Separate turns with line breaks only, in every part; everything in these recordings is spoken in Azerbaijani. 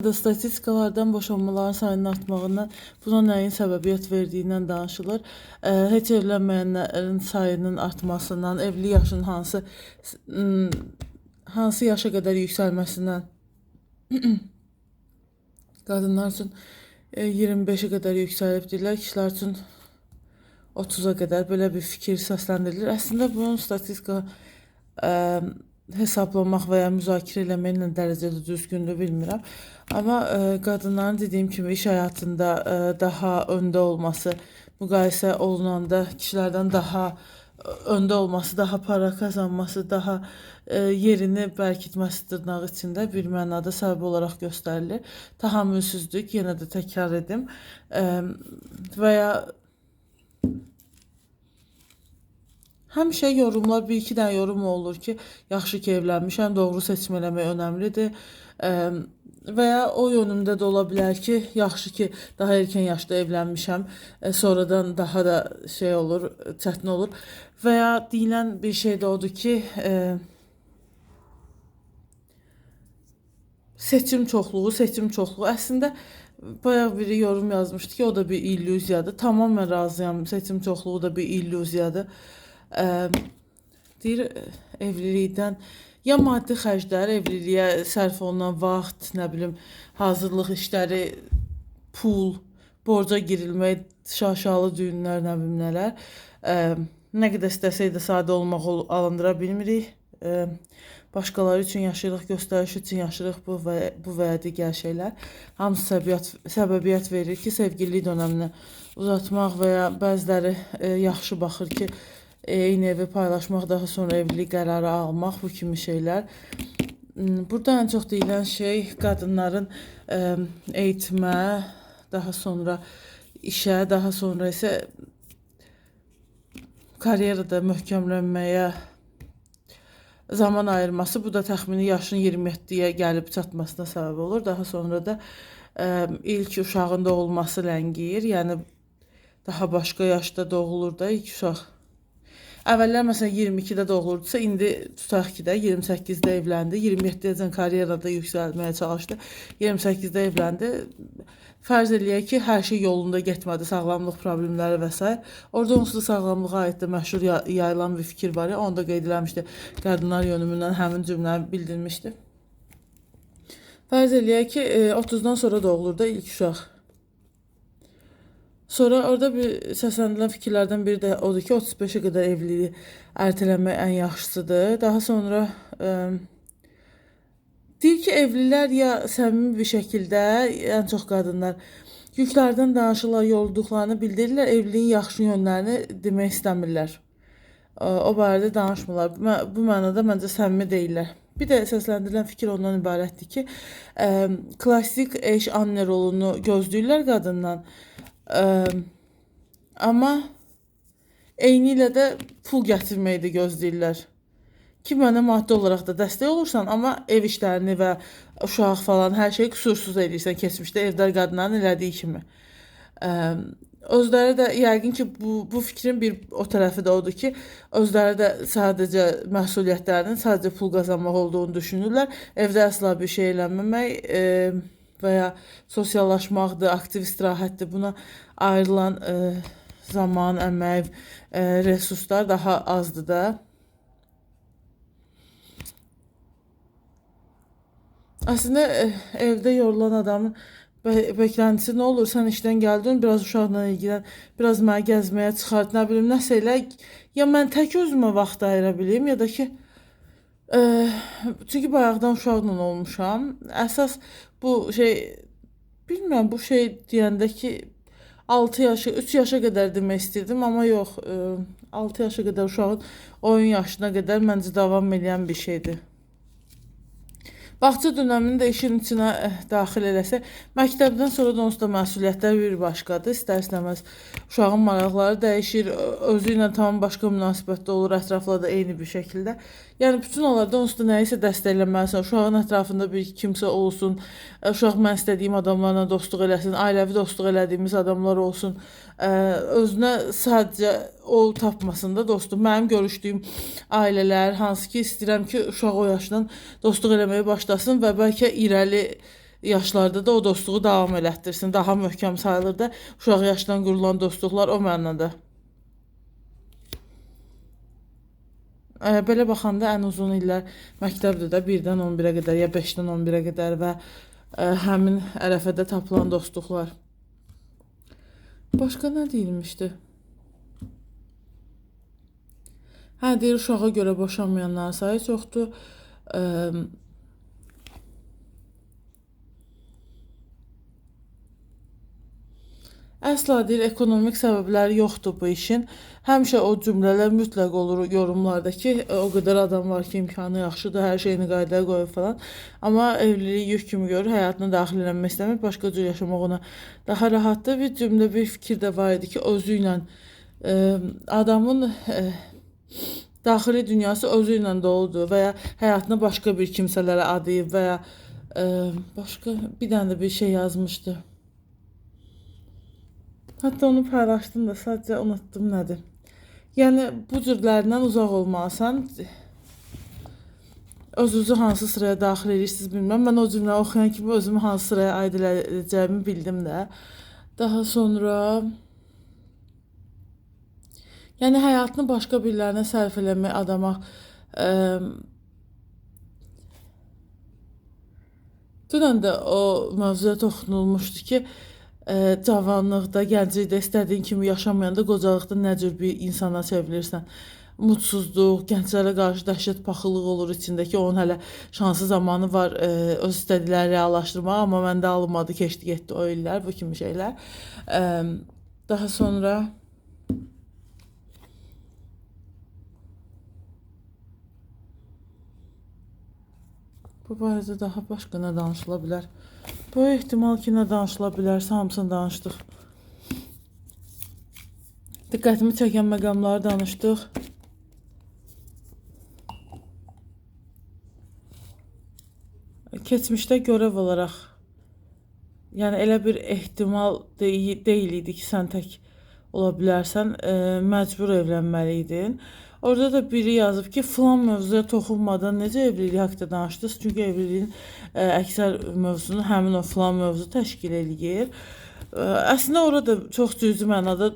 Da statistikalardan boşanmaların sayının artmağından buna nəyin səbəbiyyət verdiyindən danışılır. Heç evlənməyənlərin sayının artmasından, evlilik yaşının hansı yaşa qədər yüksəlməsindən qadınlar üçün 25-ə qədər yüksəlib deyirlər, kişilər üçün 30-a qədər belə bir fikir səsləndirilir. Əslində bunun statistika hesablamaq və ya müzakirə eləmək nə dərəcədə düzgündür bilmirəm. Amma qadınların dediyim kimi iş həyatında daha öndə olması, müqayisə olunanda kişilərdən daha öndə olması, daha para qazanması, daha yerini bərkitməsi dırnaq içində bir mənada səbəb olaraq göstərilir. Tahammülsüzlük, yenə də təkrar edim. Və ya həmişə yorumlar, bir-iki dənə yorum olur ki, yaxşı ki evlənmişəm, doğru seçim eləmək önəmlidir. Və ya o yönümdə də ola bilər ki, yaxşı ki daha erkən yaşda evlənmişəm, sonradan daha da şey olur, çətin olur. Və ya deyilən bir şey də odur ki, seçim çoxluğu, seçim çoxluğu. Əslində bayaq biri yorum yazmışdı ki, o da bir illüziyadır. Tamamilə razıyam, seçim çoxluğu da bir illüziyadır. Deyir, evlilikdən ya maddi xərclər, evliliyə sərf olunan vaxt, nə bilim, hazırlıq işləri, pul, borca girilmək, şaşalı düyünlər, nə bilim nələr. Nə qədər istəsək də sadə olmaq alındıra bilmirik. Başqaları üçün yaşayırıq, göstəriş üçün yaşayırıq bu və ya digər şeylər. Hamısı səbəbiyyət verir ki, sevgililik dönəmini uzatmaq və ya bəziləri yaxşı baxır ki, eyni evi paylaşmaq, daha sonra evlilik qərarı almaq, bu kimi şeylər. Burada ən çox deyilən şey qadınların eğitimə, daha sonra işə, daha sonra isə karyerada möhkəmlənməyə zaman ayırması. Bu da təxmini yaşın 27-yə gəlib çatmasına səbəb olur. Daha sonra da ilk uşağın doğulması ləngiyir. Yəni daha başqa yaşda doğulur da ilk uşaq. Əvvəllər məsələn 22-də doğulurdusa, indi tutaq ki də 28-də evləndi, 27-əcən karyerada yüksəlməyə çalışdı, 28-də evləndi. Fərz eləyək ki, hər şey yolunda getmədi, sağlamlıq problemləri və s. Orada onsuz da sağlamlığa aid də məşhur yayılan bir fikir var ya, onu da qeyd eləmişdi. Qadınlar yönümündən həmin cümləni bildirmişdi. Fərz eləyək ki, 30-dan sonra doğulur da ilk uşaq. Sonra orada bir səsləndirilən fikirlərdən biri də odur ki, 35-ə qədər evliliyi ertələmək ən yaxşısıdır. Daha sonra deyir ki, evlilər ya səmimi bir şəkildə, ən çox qadınlar yüklərdən danışırlar, yorulduqlarını bildirirlər, evliliyin yaxşı yönlərini demək istəmirlər. O barədə danışmırlar. Bu mənada məncə səmimi deyirlər. Bir də səsləndirilən fikir ondan ibarətdir ki, klassik eş anne rolunu gözləyirlər qadından. Amma eyni ilə də pul gətirməyi də gözləyirlər. Ki, mənə maddi olaraq da dəstək olursan, amma ev işlərini və uşaq falan hər şeyi qüsursuz eləyirsən keçmişdə evdar qadınların elədiyi kimi. Özləri də yəqin ki, bu fikrin bir o tərəfi də odur ki, özləri də sadəcə məsuliyyətlərinin sadəcə pul qazanmaq olduğunu düşünürlər. Evdə əsla bir şey eləməmək və ya sosiallaşmaqdır, aktiv istirahətdir, buna ayrılan zaman, əmək, resurslar daha azdır da. Əslində, evdə yorulan adamın beklentisi nə olur? Sən işdən gəldin, biraz uşaqla ilgilən, biraz məni gəzməyə çıxart, nə bilim, nəsə elə. Ya mən tək özümə vaxt ayıra bilim, ya da ki, çünki bayaqdan uşaqla olmuşam. Əsas bu şey, bilmirəm, bu şey deyəndə ki, 6 yaşa, 3 yaşa qədər demək istirdim, amma yox, 6 yaşa qədər uşağın oyun yaşına qədər məncə davam eləyən bir şeydir. Bağça dönəmini də işin içinə daxil eləsək, məktəbdən sonra da onsuz da məsuliyyətlər bir başqadır. İstər-istəməz uşağın maraqları dəyişir, özü ilə tam başqa münasibətdə olur, ətrafla da eyni bir şəkildə. Yəni, bütün onlarda onsuz da nəyisə dəstəkləməlisən, uşağın ətrafında bir kimsə olsun, uşaq mən istədiyim adamlarla dostluq eləsin, ailəvi dostluq elədiyimiz adamlar olsun, özünə sadəcə o tapmasın da dostum. Mənim görüşdüyüm ailələr, hansı ki istəyirəm ki, uşaq o yaşdan dostluq eləməyə başlasın və bəlkə irəli yaşlarda da o dostluğu davam elətdirsin. Daha möhkəm sayılır da uşaq yaşdan qurulan dostluqlar o mənada. Belə baxanda ən uzun illər məktəbdə də 1-dən 11-ə qədər ya 5-dən 11-ə qədər və həmin ərəfədə tapılan dostluqlar. Başqa nə deyilmişdi? Hə, deyir, uşağa görə boşanmayanların sayı çoxdur. Əsla deyir, ekonomik səbəbləri yoxdur bu işin. Həmişə o cümlələr mütləq olur yorumlarda ki, o qədər adam var ki, imkanı yaxşıdır, hər şeyini qaydaya qoyub falan. Amma evliliyi yük kimi görür, həyatına daxil eləmək istəmir, başqa cür yaşamaq ona daha rahatdır. Bir cümlə, bir fikir də var idi ki, özü ilə adamın daxili dünyası özü ilə doludur və ya həyatını başqa bir kimsələrə adayıb və ya başqa bir dənə də bir şey yazmışdı. Hətta onu paylaşdım da, sadəcə unutdum nədir. Yəni, bu cürlərindən uzaq olmalısan. Özünüzü hansı sıraya daxil edirsiniz bilməm. Mən o cümləni oxuyan kimi özümü hansı sıraya aid edəcəyimi bildim də. Daha sonra... Yəni, həyatını başqa birilərinə sərf eləmək adama... Dünən də o mövzuya toxunulmuşdu ki, cavanlıqda, gənclikdə istədiyin kimi yaşamayanda qocalıqda nə cür bir insana çevrilirsən. Mutsuzluq, gənclərə qarşı dəhşət paxıllıq olur içində ki, onun hələ şansı zamanı var öz istədiklərini reallaşdırmağa, amma məndə alınmadı, keçdi getdi o illər, bu kimi şeylər. Daha sonra bu barədə daha başqa nə danışıla bilər? Böyük ehtimal ki, nə danışıla bilərsə, hamısını danışdıq. Diqqətimi çəkən məqamları danışdıq. Keçmişdə görev olaraq, yəni elə bir ehtimal deyil idi ki, sən tək ola bilərsən, məcbur evlənməli idin. Orada da biri yazıb ki, filan mövzuya toxunmadan necə evlilik haqda danışdınız? Çünki evliliyin əksər mövzusunu həmin o filan mövzu təşkil eləyir. Əslində orada çox cüzi mənada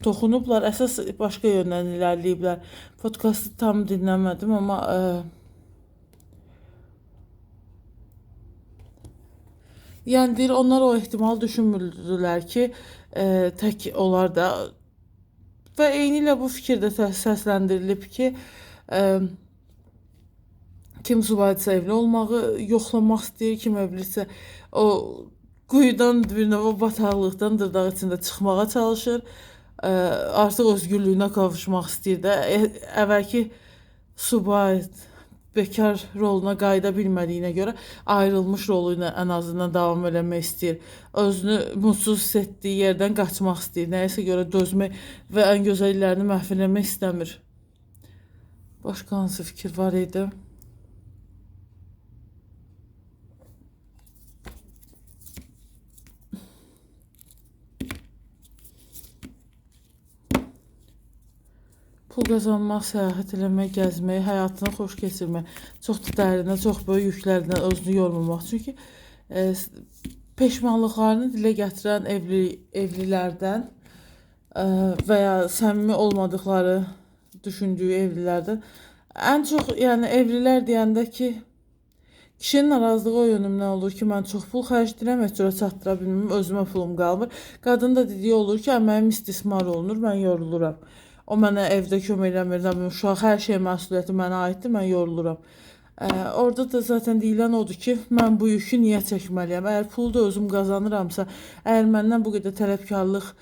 toxunublar. Əsas başqa yöndən irəliləyiblər. Podkastı tam dinləmədim, amma yəni deyir, onlar o ehtimal düşünmürdülər ki, tək onlar da. Və eyni ilə bu fikir də səsləndirilib ki, kim subaydısa evli olmağı yoxlamaq istəyir, kim evlidirsə o quyudan bir növ o bataqlıqdan dırdaq içində çıxmağa çalışır, artıq özgürlüyünə qavuşmaq istəyir də. Əvvəlki subay bekar roluna qayıda bilmədiyinə görə ayrılmış rolu ilə ən azından davam eləmək istəyir. Özünü mutsuz hiss etdiyi yerdən qaçmaq istəyir. Nəyəsə görə dözmək və ən gözəl illərini məhv eləmək istəmir. Başqa hansı fikir var idi? Pul qazanmaq, səyahət eləmək, gəzmək, həyatını xoş keçirmək, çox da dərinə, çox böyük yüklərlə özünü yormamaq. Çünki peşmanlıqlarını dilə gətirən evlilərdən və ya səmimi olmadıqları düşündüyü evlilərdən ən çox, yəni evlilər deyəndə ki, kişinin narazılığı o yönümdən olur ki, mən çox pul xərcləyirəm, heç cürə çatdıra bilmirəm, özümə pulum qalmır. Qadın da dediyi olur ki, əməyim istismar olunur, mən yoruluram. O mənə evdə kömək eləmir, nə bilim, uşaq, hər şey məsuliyyəti mənə aiddir, mən yoruluram. Orada da zaten deyilən odur ki, mən bu yükü niyə çəkməliyəm? Əgər pulu da özüm qazanıramsa, əgər məndən bu qədər tələbkarlıq,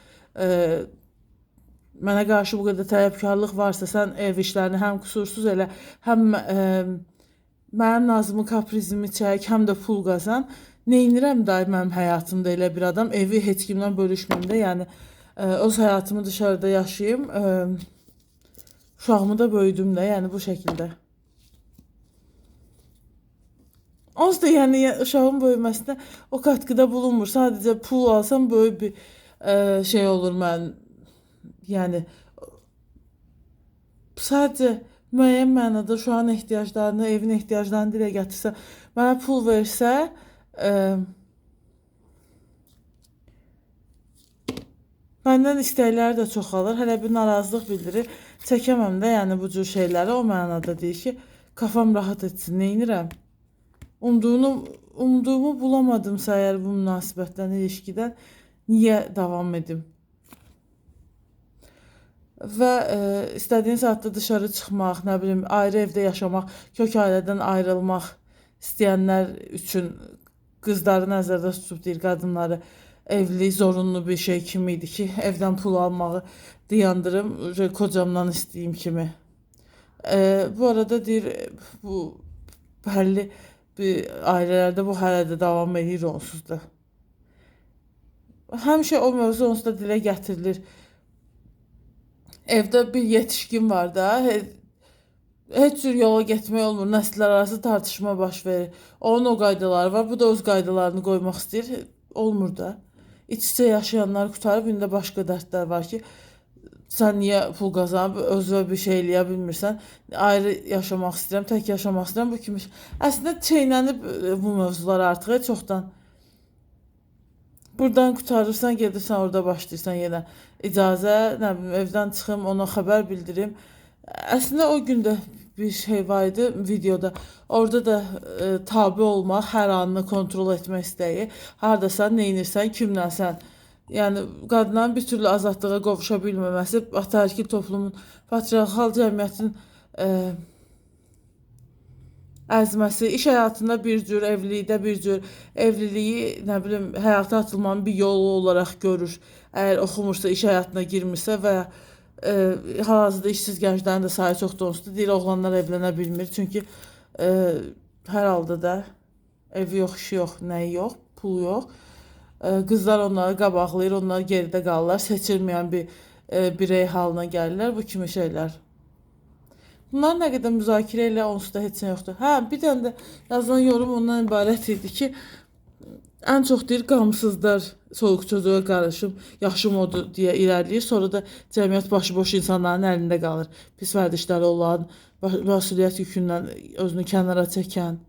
mənə qarşı bu qədər tələbkarlıq varsa, sən ev işlərini həm qüsursuz elə, həm mənim nazımı, kaprizimi çək, həm də pul qazan. Neynirəm day mənim həyatımda elə bir adam, evi heç kimdən bölüşməyim də, yəni öz həyatımı dışarıda yaşayayım, uşağımı da böyüdüm də, yəni bu şəkildə. Onsuz da yəni uşağın böyüməsinə o katkıda bulunmur. Sadəcə pul alsam böyük bir şey olur mən, yəni sadəcə müəyyən mənada uşağın ehtiyaclarını, evin ehtiyaclarını dilə gətirsə, mənə pul versə, Məndən istəkləri də çoxalır. Hələ bir narazılıq bildirir. Çəkəməm də, yəni bu cür şeyləri o mənada deyir ki, kafam rahat etsin, neynirəm? Umduğumu bulamadımsa əgər bu münasibətdən, ilişkidən niyə davam edim? Və istədiyin saatda dışarı çıxmaq, nə bilim, ayrı evdə yaşamaq, kök ailədən ayrılmaq istəyənlər üçün qızları nəzərdə tutub deyir, qadınları evlilik zorunlu bir şey kimi idi ki, evdən pul almağı dayandırım, kocamdan istəyim kimi. Bu arada deyir, bu bəlli bir ailələrdə bu hələ də davam edir onsuz da. Həmişə o mövzu onsuz da dilə gətirilir. Evdə bir yetişkin var da, heç cür yola getmək olmur, nəsillər arası tartışma baş verir. Onun o qaydaları var, bu da öz qaydalarını qoymaq istəyir, olmur da. İç-içə yaşayanlar qurtarıb, indi başqa dərdlər var ki, sən niyə pul qazanıb, özünə bir şey eləyə bilmirsən, ayrı yaşamaq istəyirəm, tək yaşamaq istəyirəm, bu kimi. Əslində çeynənib bu mövzular artıq çoxdan. Buradan qurtarırsan, gedirsən, orada başlayırsan yenə icazə, nə bilim, evdən çıxım, ona xəbər bildirim. Əslində o gün də bir şey var idi videoda. Orada da tabi olmaq, hər anını kontrol etmək istəyi. Hardasan, neynirsən, kimlənsən. Yəni qadınların bir türlü azadlığa qovuşa bilməməsi, ataerkil toplumun, patriarxal cəmiyyətin əzməsi, iş həyatında bir cür, evlilikdə bir cür, evliliyi, nə bilim, həyata atılmanın bir yolu olaraq görür. Əgər oxumursa, iş həyatına girmirsə və ya hal-hazırda işsiz gənclərin də sayı çoxdur onsuz da, deyir, oğlanlar evlənə bilmir. Çünki hər halda da evi yox, işi yox, nəyi yox, pulu yox. Qızlar onları qabaqlayır, onlar geridə qalırlar, seçilməyən bir birey halına gəlirlər, bu kimi şeylər. Bunlar nə qədər müzakirə ilə onsuz da heç nə yoxdur. Hə, bir dənə də yazılan yorum ondan ibarət idi ki, ən çox deyir, qamsızlar soyuq çocuğa qarışıb, yaşım odur deyə irəliləyir. Sonra da cəmiyyət başıboş insanların əlində qalır. Pis vərdişləri olan, məsuliyyət yükündən özünü kənara çəkən.